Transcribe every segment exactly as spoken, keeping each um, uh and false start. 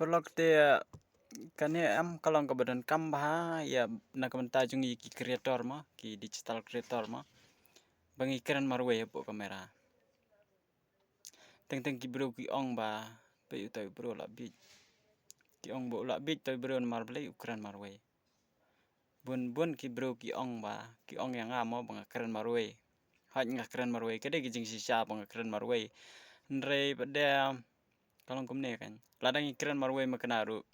Paralok, te kane em ka long kaba donkam bha ïa na ka bynta jong ngi ki creator mo, ki digital creator mo, ba ngi kren marwei hapoh kamera. Teng teng ki briew ki ong ba, peit utai u briew u la bieit. Ki ong ba u la bieit utai u briew namar balei u kren marwei. Bun bun ki briew ki ong ba, ki ong ïa nga mo ba nga kren marwei. Hooid, nga kren marwei, ka dei ka jingshisha ba nga kren marwei. Hynrei pat de ka long kumne kan. Lada ngi kren marwei ma kane ruh,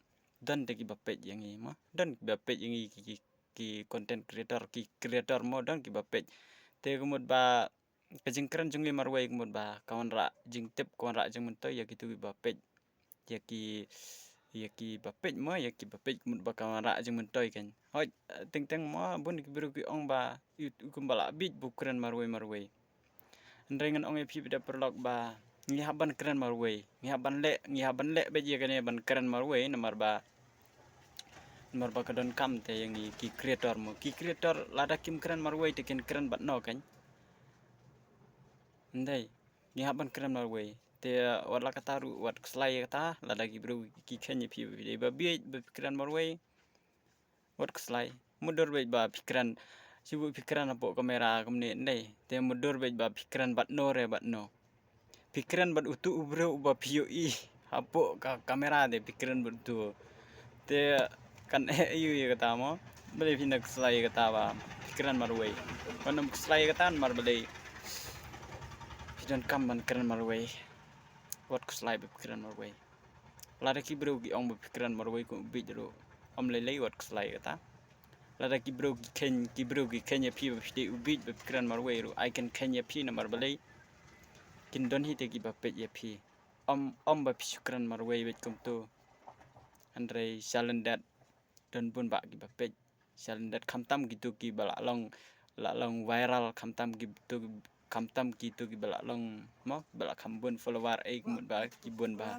don te kiba peit ïa ngi mo. Don kiba peit ïa ngi ki, ki, ki content creator, ki creator mo, don kiba peit. Te ka mut ba ka jingkren jong ngi marwei ka mut ba ka wanrah jingtip, ka wanrah jingmyntoi ïa kito kiba peit. Ïa ki, ïa kiba peit mo, ïa kiba peit ka mut ba ka wanrah jingmyntoi kan. Hooid, teng teng mo bun ki briew ki ong ba u kumba la bieit ba u kren marwei marwei. Hynrei ngan ong ïa phi bad paralok ba ngi hap ban kren marwei, ngi hap ban leh, ngi hap ban leh beit ïa kane ban kren marwei namar ba, namar ba ka donkam te ïa ngi ki creator mo. Ki creator lada kim kren marwei te kin kren bad no kan. Ndei, ngi hap ban kren marwei. Te wat la kata ruh wat khuslai ïa kata, lada ki briew ki kheiñ ïa phi ba phi dei ba bieit ba phi kren marwei. Wat khuslai. Mutdur beit ba phi kren. Shu phi kren hapoh kamera kumne ndei. Te mutdur beit ba phi kren bad no re bad no. Phi kren bad utu u briew uba phi ïohi hapoh ka kamera te phi kren bad utu. Te kan eh ïa kata mo. Balei phi na khuslai ïa kata ba phi kren marwei. Kan ym khuslai ïa kata namar balei phi donkam ban kren marwei. Wat khuslai ba phi kren marwei. Lada ki briew ki ong ba phi kren marwei kum u bieit ruh, ym lei lei wat khuslai ïa kata. Lada ki briew ki kheiñ, ki briew ki kheiñ ïa phi ba phi dei u bieit ba phi kren marwei ruh, ai kin kheiñ ïa phi namar balei kin don hi te kiba peit ïa phi. Ym, ym ba phi shu kren marwei beit kumto. Hynrei shalyndet don bun bah kiba peit. Shalyndet khamtam kito kiba la long, la long viral, khamtam kito, khamtam kito kiba la long mo, ba la kham bun follower ei ka mut ba ki bun bah.